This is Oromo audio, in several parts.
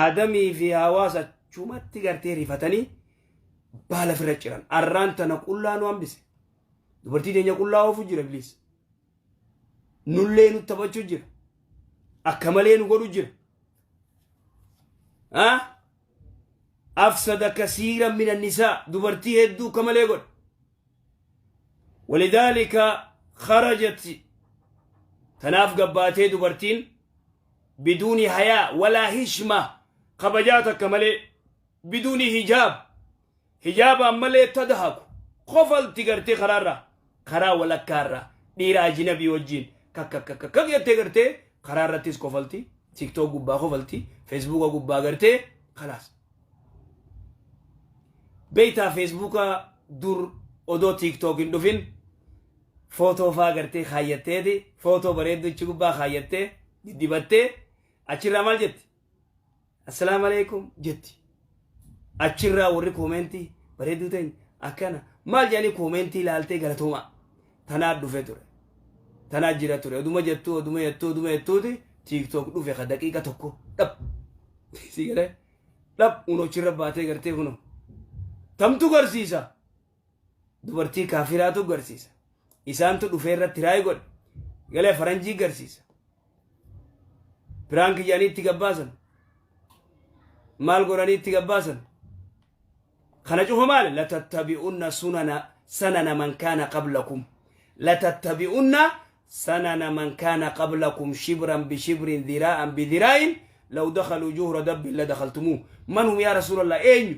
Aadamii fi Hawaas achumatti gartee rifatanii baala firra ciran. Arraan tana qullaa nu hambise. Dubartii teenya qullaa oofu jira ibliis. Nullee nu taphachuu jira. Akka malee nu godhu jira. Ha? Afsada kasiira mina nisaa dubartii hedduu akka malee godhe. Walidaalika kharajat tanaaf gabbaatee dubartiin biduuni hayaa walaa hishma kabajaa takka malee biduuni hijaab hijaabaan malee tadhaku kofalti gartee karaarraa karaa walakkaarraa dhiira ajinabii wajjiin kakkakkakka jettee gartee karaa irrattis kofalti tiktok gubbaa kofalti feesbuuka gubbaa gartee kalaas beeytaa feesbuuka dur odoo tiktok hin dhufin footoo faa gartee kaayyatteeti footoo bareedduchi gubbaa kaayyattee diddibattee achirraa maal jetti assalaamu alaikum jetti achirraa warri koomeentii bareedduu teenya akkana maal jedhanii koomeentii ilaaltee galatoomaa tanaa dhufe ture tanaa jira ture oduma jettuu oduma jettuu oduma jettuuti tiiktook dhufe ka daqiiqa tokko dhab si galee dhab unochirra baatee gartee kuno tamtu garsiisa dubartii kaafiraatu garsiisa isaantu dhufee irratti raay godhe galee faranjii garsiisa piraanki jedhanii itti gabbaasan maal godhanii itti gabbaasan kana cufa maali latattabi'unna sunana sanana man kaana qablakum latattabi'unna sanana man kaana qablakum shibran bishibrin dhiraa'an bidhiraa'in law dakhaluu juhra dabbin ladakhaltumuuh man hum yaa rasuulallah eenyu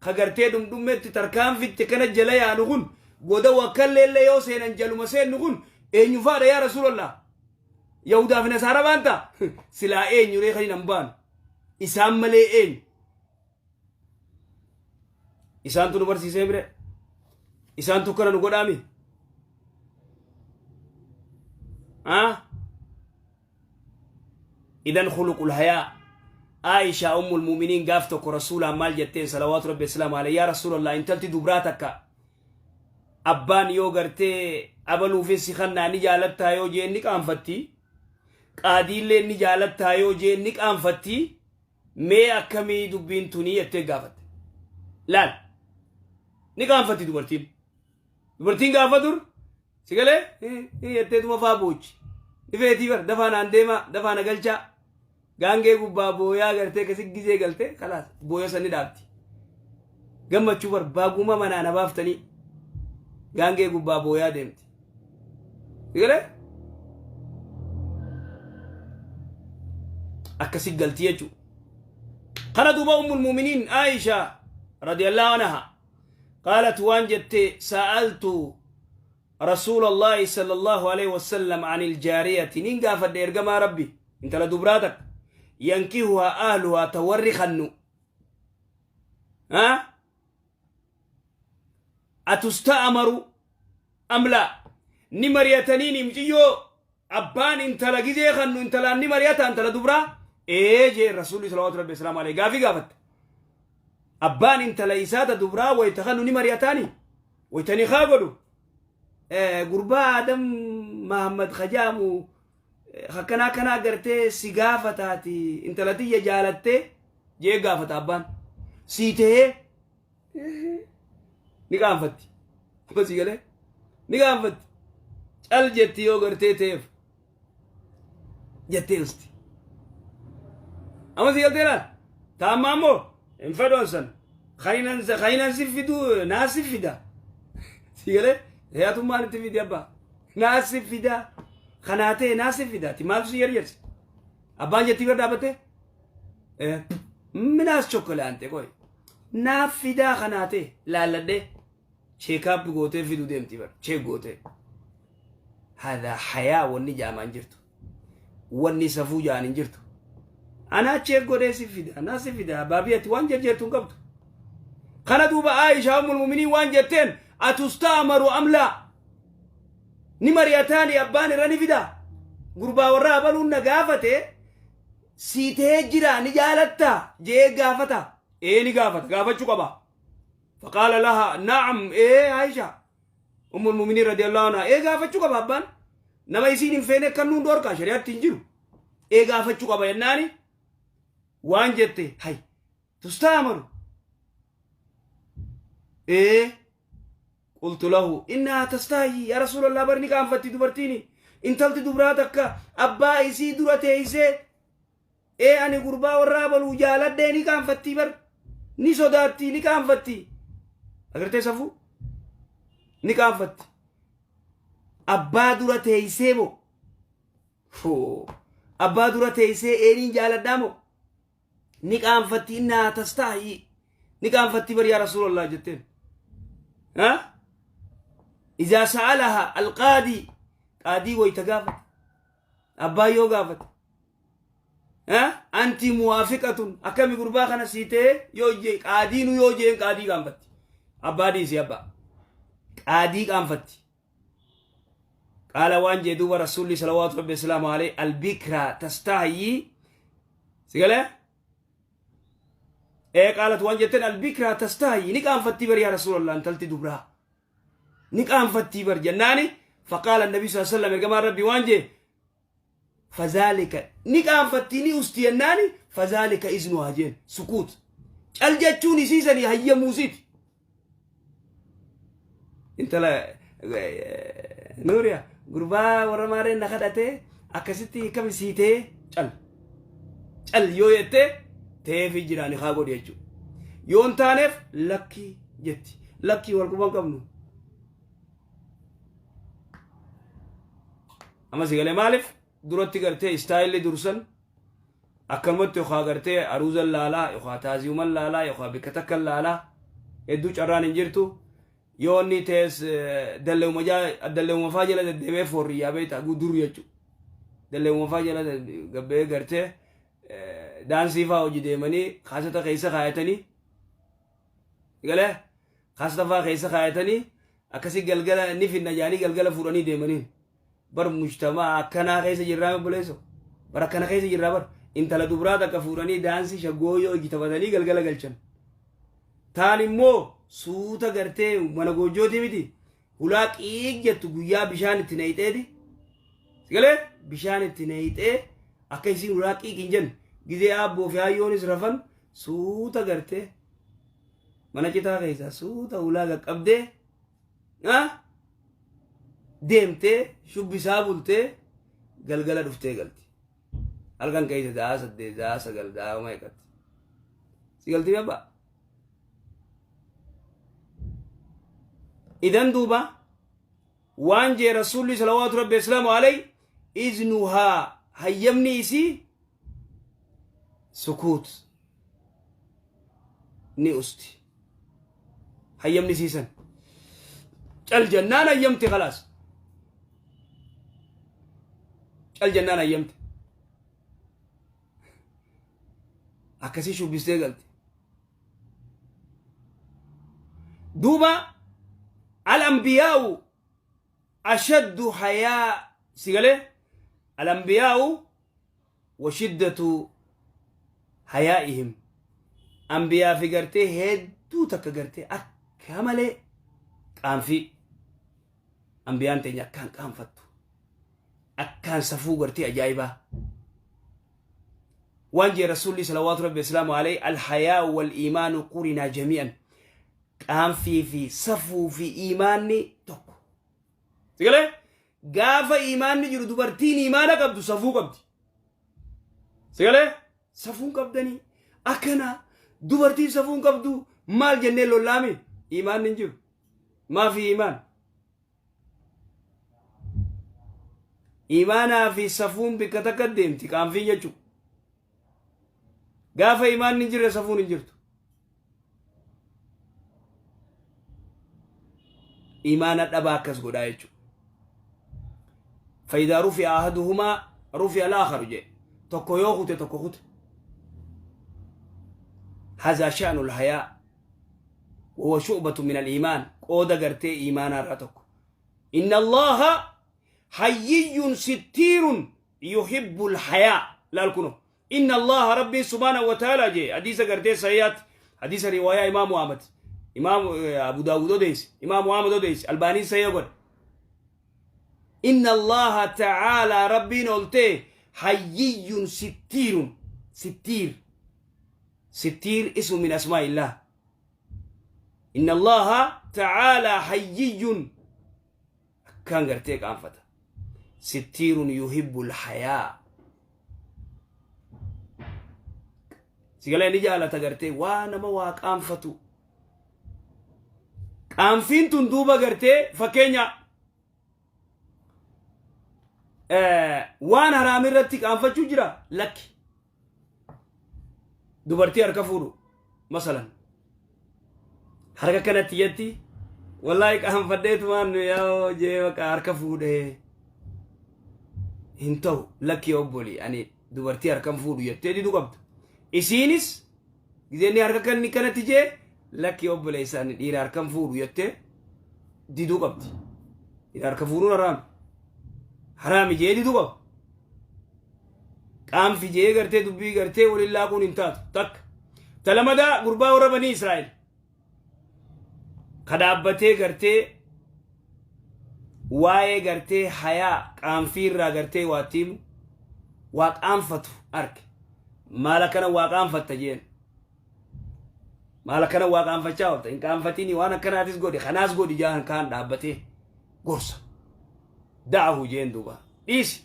ka gartee dhumdhummetti tarkaanfitti kana jala yaanu kun goda wakkalleellee yoo seenan jaluma seennu kun eenyu faadha yaa rasuulallah yahudaa fi nasaara baanta silaa eenyu ree kan hin baanu isaan malee eenyu isaantu nu barsiisee bire isaantu kana nu godhaami ah Idan khuluqul hayaa Aisha ummul mu'miniin gaaf tokko rasuulaan maal jetteen salawaatu rabbi islaamu alayhi yaa rasuulallah intalti dubraa takka abbaan yoo gartee abaluufin si kannaa ni jaalattaa yoo jeen ni qaanfatti qaadiillee ni jaalattaa yoo jeen ni qaanfatti mee akkamii dubbiin tunii jettee gaafatte laal ni qaanfatti dubartiin Dubartiin gaafa dur si galee jettee tuma faa boochi. Dhifeetii bar dafaa naan deemaa dafaa na galchaa gaangee gubbaa booyaa gartee kasi gizee galtee kalaas booya san ni dhaabdi. Gammachuu bar baaguma manaa na baaftanii gaangee gubbaa booyaa deemti. Si galee akkasi galti jechuudha. Kana duuba ummul muuminiin Aisha radiyallahu anha qaalat waan jette sa'altu rasuula allaahi sala allaahu aleyhi wasalam an iljaariyati nin gaafadhe ergamaa rabbi intala dubraa takka yankihuhaa ahluhaa ta warri kannu ha atusta'amaru am laa ni mariyataniini muciyyoo abbaan intala gizee kannu intalaan ni mariyata intala dubraa ee jee rasuulli salawaatu rabbi wasalaamu aleyhi gaafii gaafatte abbaan intala isaa ta dubraa wayta kannu ni mariyataani wayta ni kaa godhu gurbaa aadam mahammad kajaamu akkanaa akkanaa gartee si gaafataati intala tiyya jaalattee jee gaafata abbaan sii tahee ni qaanfatti amma sii galee ni qaanfatti cal jetti yoo gartee ta'eef jettee usti amma sii galtee laal taammaa immoo hin fedhoon san kayinan si fiduu naa si fida sii galee heeyatummaan itti fidi abbaa naa si fida kanaa ta'e naa si fida ati maaltu si yarjarse abbaan jettii bira dhaabattee minaas chokkolaante qoy naaf fidaa kanaa ta'e laalladhee cheekaap gootee fiduu deemti bar cheek gootee haadha hayaa wanni jaamaan jirtu wanni safuu jaan hin jirtu anaa cheek godhee si fida anaa si fida baabii ati waan jarjeertu hin qabdu kana duuba Aishaa ummul mu'miniin waan jetteen atusta'amaru amlaa ni mari'ataani abbaan irra ni fida gurbaa warra abaluun na gaafate sii ta'ee jira ni jaalattaa jee gaafata ee ni gaafata gaafachuu qaba faqaala laha na'am ee Aisha ummul mu'miniin radiyallahu anha ee gaafachuu qaba abbaan nama isiin hin feene kan nuun dhorkaa shari'aatti hin jiru ee gaafachuu qaba jennaani. Waan jette hay tustaamaru ee qultu lahu innahaa tastaahi yaa rasuulallah, bar ni qaanfatti dubartiini, intalti dubraa takka abbaa isii dura teeysee ee ani gurbaa warraa baluu jaaladhee ni qaanfattii, bar ni sodaattii, ni qaanfatti. Agartee, safuu ni qaanfatti abbaa dura teeysee moo. Foo. Abbaa dura teessee eeniin jaaladhaa moo? Ni qaanfatti, innaa tastaahi. Ni qaanfatti bar yaa Rasuulallah jetteen. Ha? Izaa sa'alaha alqaadii. Qaadii wayta gaafate. Abbaa yoo gaafate. Ha? Anti muwaafiqatun. Akkami gurbaa kana sii ta'e yoo jee qaadiinu yoo jeen qaadii qaanfatti. Abbaa dhiisi abbaa. Qaadii qaanfatti. Qaala waan jee duuba Rasuulli salawaatu rabbi wasalaamu alayhi albikra tastaahyii si galee ee qaalat waan jetteen albikra tastaahyii ni qaanfattii bar yaa Rasuulallah, intalti dubraa ni qaanfattii bar jennaani. Faqaala nabi sallallahu alaihi wasallam, ergamaan rabbi waan jee, fazaalika ni qaanfattii ni usti jennaani, fazaalika iznuhaa jeen, sukuut cal jechuun isiisanii hayyamuusiiti. Intala Nuuriya, gurbaa warra maarreen na kadhate akkasitti akkami sii ta'ee cal cal yoo jettee ta'eefii jiraani haa godhi jechuudha. Yoo hin taaneef lakkii jetti. Lakkii wal quban qabnu. Amma si galee, maaliif duratti gartee istaayilli dursan akkanumatti yookaan gartee aruuzan laalaa yookaan taaziyuman laalaa yookaan bikka takkan laalaa hedduu carraan hin jirtu. Yoo inni ta'es dalleewuma faa jala deddeebi'ee foorriyyaa beektaa dur jechuudha. Dalleewuma faa jala gabbee gartee daansii faa hojii deemanii kaasota keessa kaayatanii galee kaasota faa keessa kaayatanii akkasii galgala ni finna jaanii galgala fuudhanii deemaniin. Bar mujtamaa akkanaa keessa jirraa obboleesso, bar akkana keessa jirraa. Bar intala dubraa takka fuudhanii daansii shaggooyyoo hojii taphatanii galgala galchan. Taan immoo suuta gartee mana goojjootii miti hulaa qiiq jettu guyyaa bishaan itti nayixeeti galee bishaan itti nayixee akka isiin hulaa qiiq hin jenne gizee aabboo fi hayyoonis rafan suuta gartee mana citaa keessaa suuta hulaa qaqqabdee deemtee shubbisaa bultee galgala dhuftee galti. Halkan keessa sa'a 8, sa'a 9, sa'a meeqatti. Si galtii abbaa? Idan duuba waan jee Rasuulli salawaatu rabbi islaamu alayhi iznuhaa hayyamni isii sukuut, ni usti. Hayyamni siisan cal jennaan hayyamte, kalaas cal jennaan hayyamte, akkasii shubbistee galte. Duuba al-anbiyaa'u ashaddu hayaa, si galee, al-anbiyaa'u wa shiddatu hayaa'ihim, anbiyaa fi gartee hedduu takka gartee akka malee qaanfii. Anbiyaan teenya akkaan qaanfattu, akkaan safuu gartee ajaa'ibaa. Waan jee Rasuulli salawaatu rabbi islaamu alayhi alhayaa'u wal iimaanu qurinaa jami'an, qaanfii fi safuu fi iimaanni tokko. Si galee, gaafa iimaanni jiru dubartiin iimaana qabdu safuu qabdi. Si galee, safuun qabdanii akkana dubartiin safuun qabdu maal jennee lollaami, iimaanni hin jiru. Maafi iimaan? Iimaanaa fi safuun bikka takka deemti qaanfiin jechuudha. Gaafa iimaanni hin jirre safuun hin jirtu. Iimaana dhabaa akkas godhaa jechuudha. Faayidaa rufi'a ahaduhumaa rufi'a al-aakharu jee, tokko yoo kute tokko kute. Hazaa sha'nul hayaa wahuwa shu'batu min al-iimaan, qooda gartee iimaanaa irraa tokko. Inna Allaha hayyiyyun sittiirun yuhibbul hayaa. Laal kuno, inna Allaha rabbiin subhaanahu wa ta'ala jee hadiisa gartee sahihaatti, hadiisa riwaayaa Imaamu Ahmad, Imaamu Abu Daawud odeesse, Imaamu Ahmad odeesse, Albaaniin sahiha godhe. Inna Allaha ta'ala rabbiin oltee hayyiyyun sittiirun sittiir. Sittiir ismu min asmaa'illaah. Inna Allaaha ta'aalaa hayyiyyun akkaan gartee qaanfata. Sittiirun yuhibbul hayaa. Sigalee ni jaalata gartee waa nama waa qaanfatu. Qaanfiin tun duuba gartee fakkeenya waan haraam irratti qaanfachuu jira lakki. Dubartii harka fuudhu masalan harka kanatti jetti wallaahi qaanfadheetumaan yaa jee baqa harka fuudhee hin ta'u lakki obboli ani dubartii harkan fuudhu jettee diduu qabda. Isiinis gizeenni harka kanni kanatti jee lakki obboleessa ani dhiira harkan fuudhu jettee diduu qabdi. Dhiira harka fuudhuun haraami. Haraami jee diduu qaba. Qaanfi jee gartee dubbii gartee waliin laaquun hin taatu takka. Talamadaa gurbaa warra banii Israa'el. Ka dhaabbatee gartee waa'ee gartee hayaa qaanfii irraa gartee waa tiimu waa qaanfatu arge. Maal akkana waa qaanfatta jeen. Maal akkana waa qaanfachaa oolta hin qaanfatini waan akkanaatis godhi kanaas godhi jaan kaan dhaabbatee gorsa. Da'ahu jeen duuba dhiisi.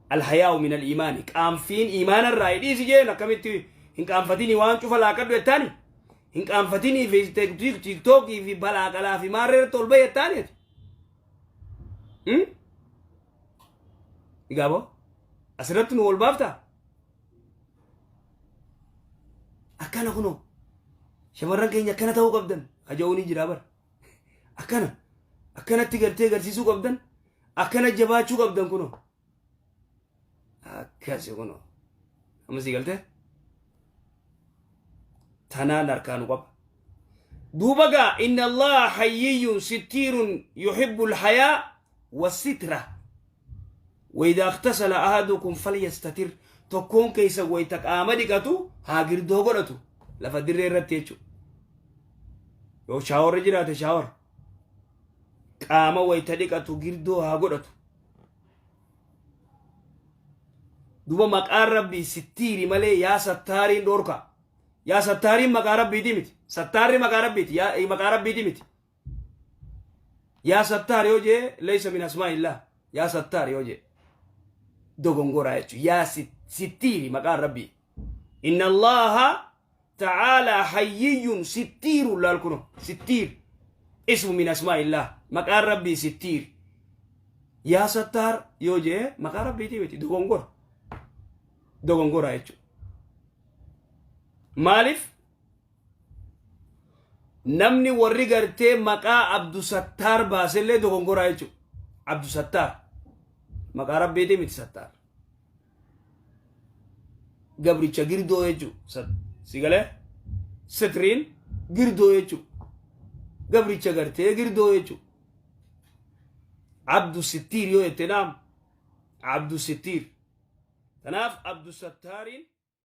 Alhayaa'u min al-iimaani qaanfiin iimaana irraa dhiisi jeen akkamitti hin qaanfatini waan cufa laaqadhu jettaani. Hin qaanfatinii fi tiktookii fi balaaqalaa fi maarree irratti ol bahi jettaani ati. Egaa boo asirratti nu ol baaftaa? Akkana kunoo shamarran keenya akkana ta'uu qabdan haja'uu ni jira bara. Akkana akkanatti gartee garsiisuu qabdan akkana jabaachuu qabdan kunoo. Akkasi kunoo. Amma sii galtee? Tanaan harkaa nu qaba. Duuba gaa inna Allaha hayyiyyun sittiirun yuhibbul hayaa wasitra. Wayida ightasala ahadukum falyastatir tokkoon keessan wayita qaama dhiqatu haa girdoo godhatu lafa dirree irratti jechuudha. Yoo shaaworri jiraate shaawor qaama wayita dhiqatu girdoo haa godhatu. Duba maqaan rabbii sittiiri malee yaa sattaariin dhorka. Yaa sattaariin maqaa rabbiiti miti. Sattaarri maqaa rabbiiti. Yaa maqaa rabbiiti miti. Yaa sattaar yoo jee leeysa min asmaa'illah. Yaa sattaar yoo jee dogongoraa jechuudha. Yaa sittiiri maqaan rabbii. Inna Allaha ta'aalaa hayyiyyun sittiiru laal kuno sittiir ismu min asmaa'illah maqaan rabbii sittiir. Yaa sattaar yoo jee maqaa rabbiitii miti dogongora. Dogongoraa jechuudha. Maaliif? Namni warri gartee maqaa Abdusattaar baasellee dogongoraa jechuudha. Abdusattaar. Maqaa rabbiitii miti Sattaar. Gabricha girdoo jechuudha. Si galee? Sitriin girdoo jechuudha. Gabricha gartee girdoo jechuudha. Abdu Sittiir yoo jette naam. Abdu Sittiir. Kanaaf Abdusattaariin